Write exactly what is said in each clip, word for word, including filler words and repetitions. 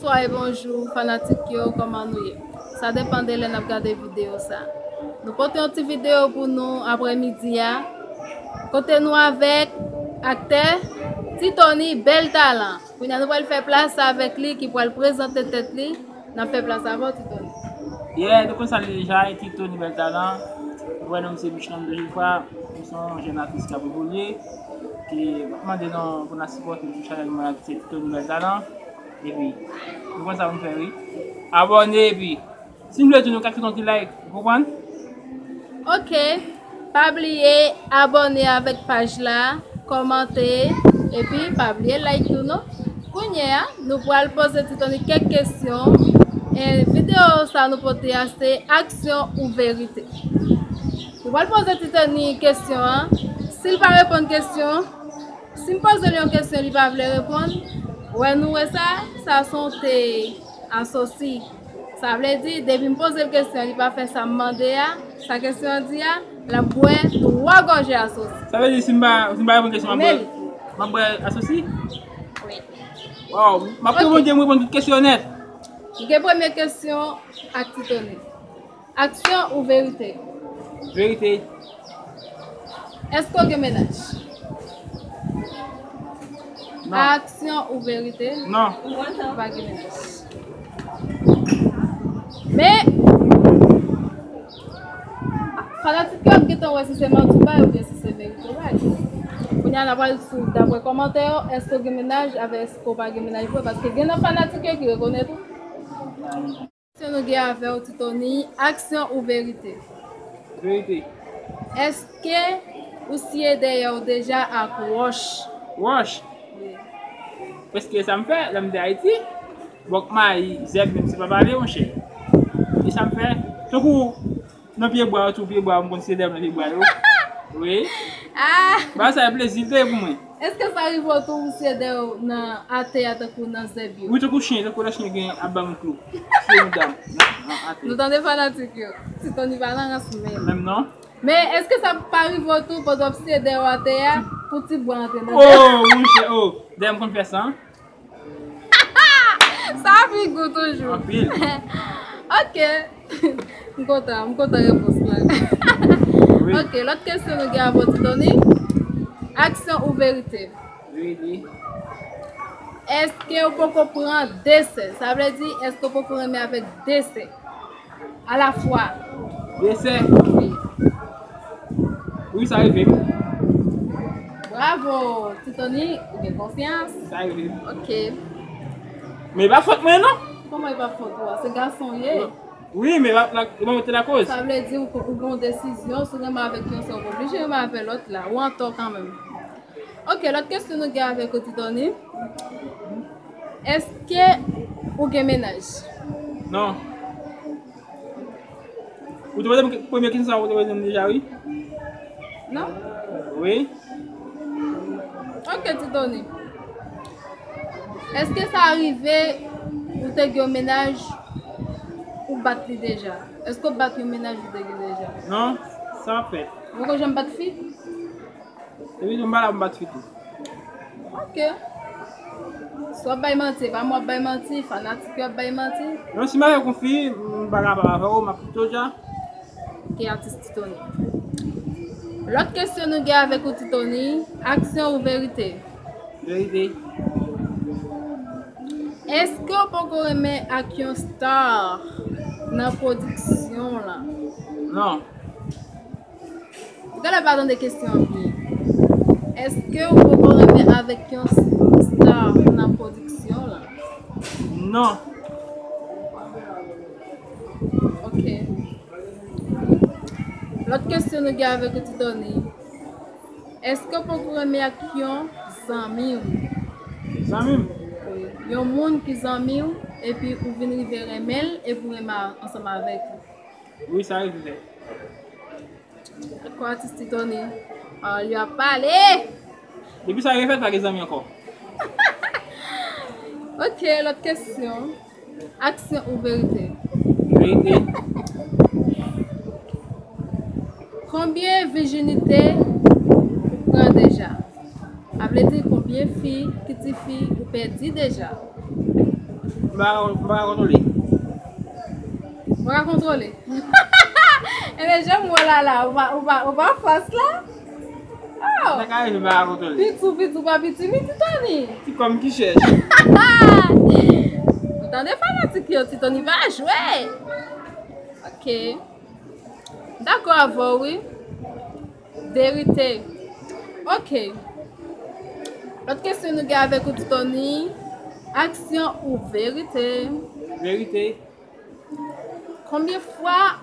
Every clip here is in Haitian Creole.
Bonswa e bonjou, fanatik yo, kòman nou ye? Sa depann de lè n ap gade videyo sa. Nou pote yon ti videyo pou nou aprèmidi a, kote nou avèk aktè Titony Bèl Talan. Kounye a, nou pral fè plas avèk li, ki pral prezante tèt li. N ap fè plas avè w, Titony. Yeah, nou konn sa li deja, e Titony Bèl Talan. Ou wè non m se Michelin de Jefra, m se yon jèn atis k ap evolye, ki m ap mande nou pou n al sipòte m sou chanèl mwen an, ki se Titony Bèl Talan. Epi, nou konn sa pou n fè, wi. Abòne, epi, si n vle tou, nou ka kite yon ti like, ou konprann? Ok. Pa bliye abòne avèk paj la, kòmante, epi pa bliye like tou non. Kounye a, nou pral poze Titony kèk kesyon. E videyo sa nou pote a se aksyon ou verite. Nou pral poze Titony kesyon an. Si l pa reponn kesyon, si m poze l yon kesyon, li pa vle reponn, wè nou wè sa, sa se yon te asosi. Sa vle di, depi m poze l kesyon, li pa fè sa m mande a, sa kesyon an di a, l ap bwè twa gòje asosi. Sa vle di, si m pa, si m pa reponn kesyon, m ap bwè, men m ap bwè asosi? Wi. Waw, m ap Ok. Reponn, m reponn tout kesyon nèt. M gen premye kesyon ak Titony. Aksyon ou verite? Verite. Èske w gen mennaj? Non. Aksyon ou verite? Non. Ou pa gen mennaj. Men, fanatik yo ap gentan wè si se manti w bay oubyen si se verite w bay. Kounye a, n ap pral sou, daprè kòmantè yo, èske w gen mennaj avèk èske w pa gen mennaj vre, paske gen nan fanatik yo ki rekonèt ou. Kesyon nou gen avè w, Titony, aksyon ou verite? Verite. Èske ou siye dèyè w deja ak wòch? Wòch? Wi. Paske sa m fè, lè m te Ayiti, bòk mayi, zèb, menm se pa pale, monchè. E sa m fè, tankou nan pye bwa, tou pye bwa, m konn siye dèyè m nan pye bwa yo. Wi. Ah! Ba sa e plezi l te ye pou mwen. Èske sa rive w tou ou siye dèyè w nan atè a tankou nan zèb yo? Wi, tankou chen, tankou lè chen gen ap ban m klou. Siye mouda m nan, nan atè. Nou tande fanatik yo. Titony pa nan rans menm. Menm non. Men èske sa pa rive w tou pandan w ap siye dèyè w atè a pou ti bwa antre nan dèyè? Oh, monchè, oh. Dèyè m konn fè sa. Sa ap pi gou toujou. Anpil. Ok. M kontan, m kontan repons la. Wi. Ok, lòt kesyon nou gen avè w, Titony. Aksyon ou verite? Verite. Èske w poko pran de sè? Sa vle di, èske w poko renmen avèk de sè? Alafwa. De sè? Wi. Wi, sa rive m. Bravo, Titony, ou gen konfyans. Sa rive m. Ok. Men e pa fòt mwen, non. Kòman e pa fòt ou a? Se gason w ye. Wi, men la, la, mwen te lakoz. Sa vle di ou, ou gen yon desizyon, si w renmen avèk yon sè, ou pa oblije renmen avè lòt la. Ou antò kanmenm. Ok, lòt kesyon nou gen avèk ou, Titony. Èske ou gen mennaj? Non. Ou te poze m ke-, premye kesyon sa, ou te poze m deja, wi. Non? Wi. Ok, Titony. Èske sa rive ou te gen yon mennaj, ou bat li deja? Èske w bat yon mennaj ou te gen deja? Non, sa pa fèt. Ou poko janm bat fi? Epi tou m pa la pou m bat fi tou. Ok. Si w ap bay manti, e pa mwen w ap bay manti, fanatik yo ap bay manti. Non, si m avèk yon fi, m pa kapab avè w, m ap kite w dja. Ok, atis Titony. Lòt kesyon nou gen avèk ou, Titony, aksyon ou verite? Verite. Èske w poko renmen ak yon star nan pwodiksyon w lan? Non. Ou genlè pa tande kesyon an byen. Èske ou poko renmen avèk yon star nan pwodiksyon w lan? Non. Ok. Lòt kesyon nou gen avèk ou, Titony. Èske w poko renmen ak yon zanmi w? Zanmi m? Wi. Yon moun ki zanmi w, epi ou vin rive renmen l, epi w renmen ansanm avèk li? Wi, sa rive fèt. Kwa atis Titony? Ah, li ap pale! Depi sa rive fèt, pa gen zanmi ankò. Ok, lòt kesyon. Aksyon ou verite? Verite. Konbyen vijinite ou pran deja? Sa vle di konbyen fi, ki ti fi ou pèdi deja? M pa, m pa ka kontwole. Ou pa ka kontwole? Ebyen, jan m wè w la la, ou pa, ou pa, ou pa fòs la? Oh! Sa ka rive, m pa ka kontwole. Piti w piti, ou pa piti, mi Titoni. Ti kòm ki chèch. Ou tande fanatik yo, Titoni pa jwe. Ok. M dakò avè w, wi. Verite. Ok. Lòt kesyon nou gen avèk ou, Titoni. Aksyon ou verite? Verite. Konbyen fwa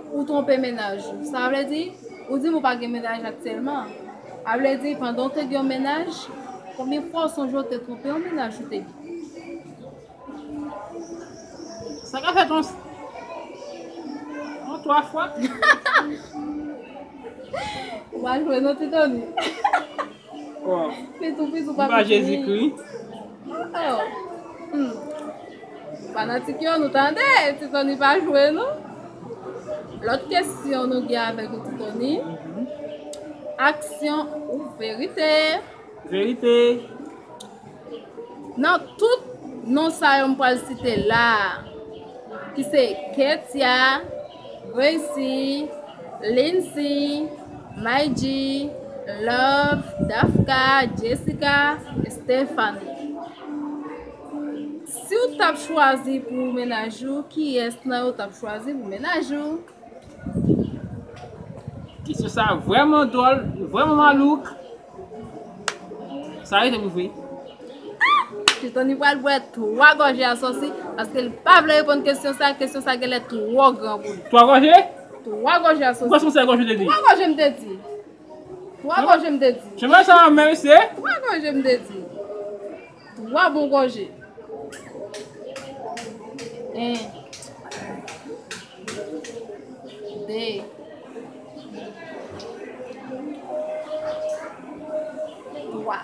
ou twonpe mennaj ou? Sa vle di, ou di m ou pa gen mennaj aktyèlman. Sa vle di, pandan w te gen yon mennaj, konbyen fwa ou sonje w te twonpe yon mennaj ou te gen? Sa ka fèt yon, yon twa fwa. Ou pa jwe non, Titoni. Oh. Pitou, pitou, pa pitou. Jezikri. Oh. Hmm. Fanatik yo, nou tande, Titoni pa jwe non. Lòt kesyon nou gen avèk ou, Titoni. Mhm. Aksyon ou verite? Verite. Nan tout non sa yo m pral site la a, ki se Ketia, Gracie, Lindsay, Maïdji, Love, Dafka, Jessica, Stephanie. Si w t ap chwazi pou mennaj ou, kiyès nan yo w t ap chwazi pou mennaj ou? Kesyon sa vrèman dwòl, vrèman malouk. Sa rete pou vre. Titoni pral bwè twa gòje asòsi, paske li pa vle reponn kesyon sa, kesyon sa genlè twò gran pou li. Twa gòje? Twa gòje asòsi. Ou kwè se yon sèl gòje w te di? Twa gòje m te di. Twa gòje m te di. Chanpyona sa menm se? Twa gòje m te di. Twa bon gòje. En. De. Twa.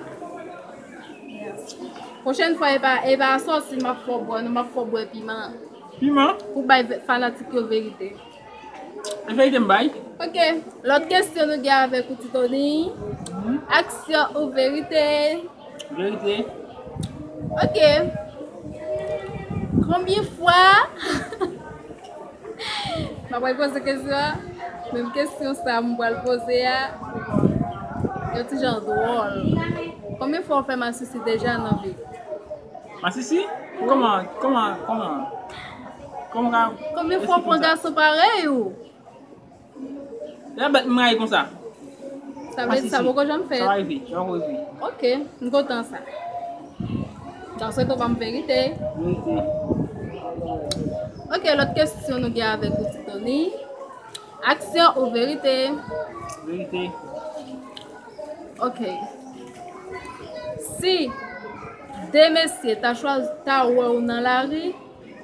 Pwochèn fwa, e pa, e pa asòsi m ap fè w bwè, non, m ap fè w bwè piman. Piman? Pou bay ve-, fanatik yo verite. E verite m bay. Ok. Lòt kesyon nou gen avèk ou, Titoni. Mhm. Aksyon ou verite? Verite. Ok. Konbyen fwa? M ap poze kesyon an. Menm kesyon sa m pral poze a. Yon ti jan dwòl. Konbyen fwa w fè masisi deja nan vi w? Masisi? Kòman, kòman, kòman? Kòman ka... Konbyen fwa w pran gason parèy ou? Lè bèt m rayi konsa. Sa vle di sa poko janm fèt. Sa pa rive, sa poko rive. Ok, m kontan sa. Donk, se tou ban m verite. Verite. Ok, lòt kesyon nou gen avèk ou, Titoni. Aksyon ou verite? Verite. Ok. Si de mesye ta chwazi, ta wè w nan lari,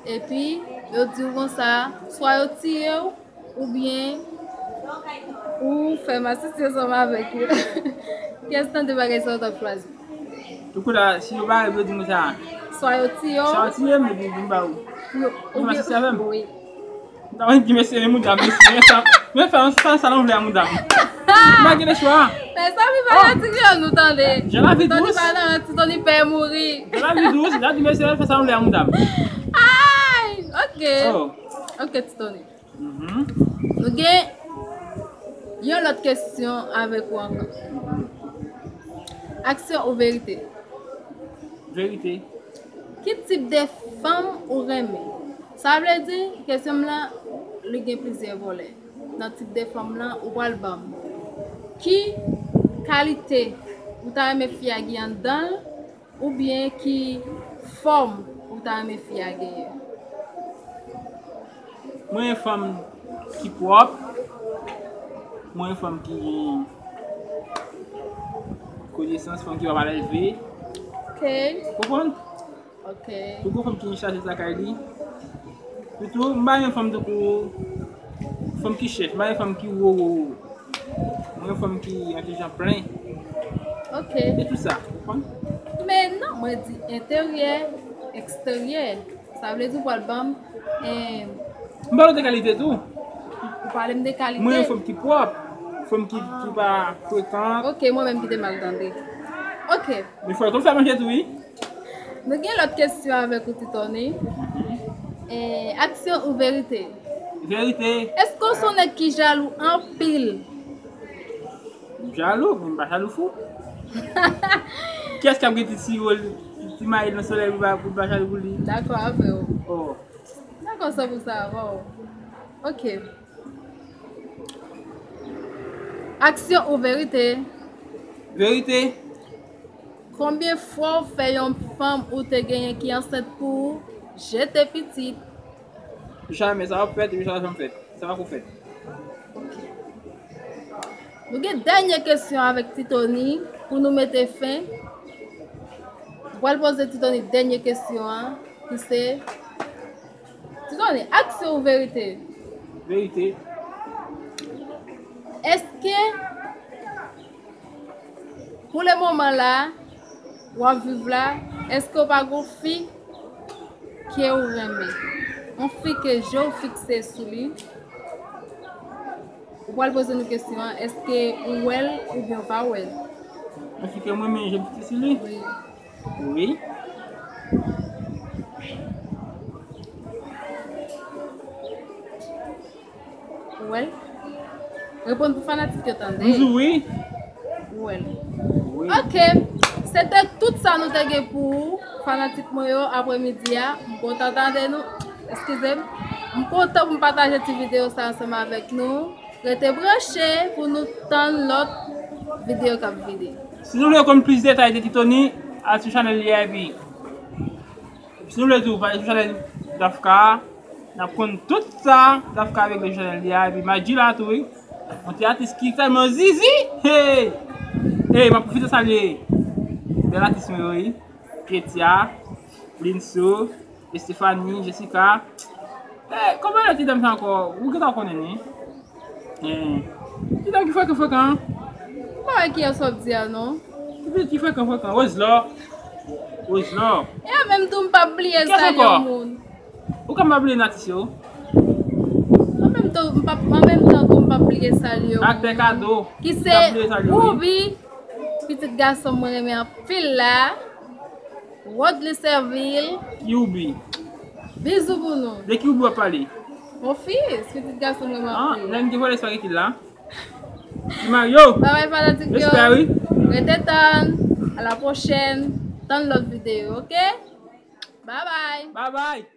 epi yo di w konsa, swa yo tiye w, oubyen ou fè masisi ansanm avèk yo. Kiyès nan de bagay sa w t ap chwazi? Tout kout la, si yo bare pou yo di m sa. Swa yo tiye w. Swa yo tiye m, epi m ba ou. Yo, oubyen masisi avè m. Wi. M ta di mesye, men mouda m, mesye, men sa, men fè sa, sa nan vle a mouda m. M pa gen lechwa. Mezanmi, fanatik yo, nou tande. Jan lavi dous. Titoni pa nan, Titoni pè mouri. Jan lavi dous, la di mesye, fè sa nan vle a mouda m. Ay, ok. Oh. Ok, Titoni. Mhm. Nou gen yon lòt kesyon avèk ou ankò. Aksyon ou verite? Verite. Ki tip de fanm ou renmen? Sa vle di, kesyon m lan, li gen plizyè volè. Nan tip de fanm lan, ou pral ban m ki kalite ou ta renmen fi a gen anndan l, oubyen ki fòm ou ta renmen fi a genyen? Mwen yon fanm ki pwòp, mwen yon fanm ki gen konesans, fanm ki pa mal elve. Ok. Konprann? Ok. Pou gon fanm ki gen sajès lakay li. Sitou, m pa yon fanm tankou fanm ki chèch, m pa yon fanm ki wo, wo, wo. Mwen yon fanm ki entèlijan plen. Ok. E tou sa, ou konprann? Men non, mwen di enteryè, eksteryè. Sa vle di w pral ban m, eh, m ba w lòt kalite tou. Ou pale m de kalite? Mwen yon fanm ki pwòp, fanm ki, ki pa frekan. Ok, mwen menm ki te mal tande. Ok. Men fò l konn fè manje tou, wi. Nou gen lòt kesyon avèk ou, Titoni. Eh, aksyon ou verite? Verite. Èske w se yon nèg ki jalou anpil? M jalou, men m pa jalou fou. Kiyès k ap gen ti siwo, ti mayi nan solèy pou pa, pou pa jalou pou li? Dakò avè w. Oh. Dakò, san pou sa, wow. Ok. Aksyon ou verite? Verite. Konbyen fwa w fè yon fanm ou te genyen ki ansent pou ou jete pitit? Jamè, sa p ap fèt, epi sa p ap janm fèt. Sa p ap fèt. Ok. Nou gen dènye kesyon avèk Titoni pou nou mete fen. M pral poze Titoni dènye kesyon an, ki se, Titoni, aksyon ou verite? Verite. Èske pou le moman la, w ap viv la, èske w pa gon fi ke w renmen? Yon fi ke je w fikse sou li. Ou pral poze nou kesyon an, èske ou wè l oubyen w pa wè l? Yon fi ke mwen renmen, je m fikse sou li? Wi. Wi. Ou wè l? Reponn pou fanatik yo tande. M di wi. Ou wè l? Wi. Ok. Se te tout sa nou te gen pou ou, fanatik mwen yo, apremidi a. M kontan tande nou. Eskize m. M kontan pou m pataje ti videyo sa ansanm avèk nou. Rete branche pou nou tann lòt videyo k ap vini. Si nou vle konn plis detay de Titoni, al sou chanèl li a epi Si nou vle tou pale sou chanèl Dafka a, n ap konn tout sa Dafka regle sou chanèl li a, epi Madji la tou, wi. Yon ti atis ki tèlman zizi! Hey! Hey, m ap pwofite salye bèl atis mwen yo, wi. Ketia, Linso, Estefani, Jessica. Eh, kòman lòt ti dam sa ankò? Ou gentan konnen li. Eh, ti dam ki frekan frekan an. M pa wè kiyès w ap di a non. Ki, ki frekan frekan? Roselor. Roselor. E an menm tou m p ap bliye salye yon moun. Ou ka m pa bliye atis yo. An menm tan, m p ap, an menm tan tou m p ap bliye salye yon moun. Aktè Kado. Ki se Woubi, pitit gason mwen renmen anpil la. Rodley Servil. Ki Woubi? Bizou pou nou. De ki Woubi w ap pale? Mon fils, pitit gason mwen renmen anpil. Ah, lè m te vòlè espageti la. Ti Mario. Bye bye fanatik yo. Respè, wi. Rete tann. A la pwochèn. Tann lòt videyo, ok? Bye bye. Bye bye.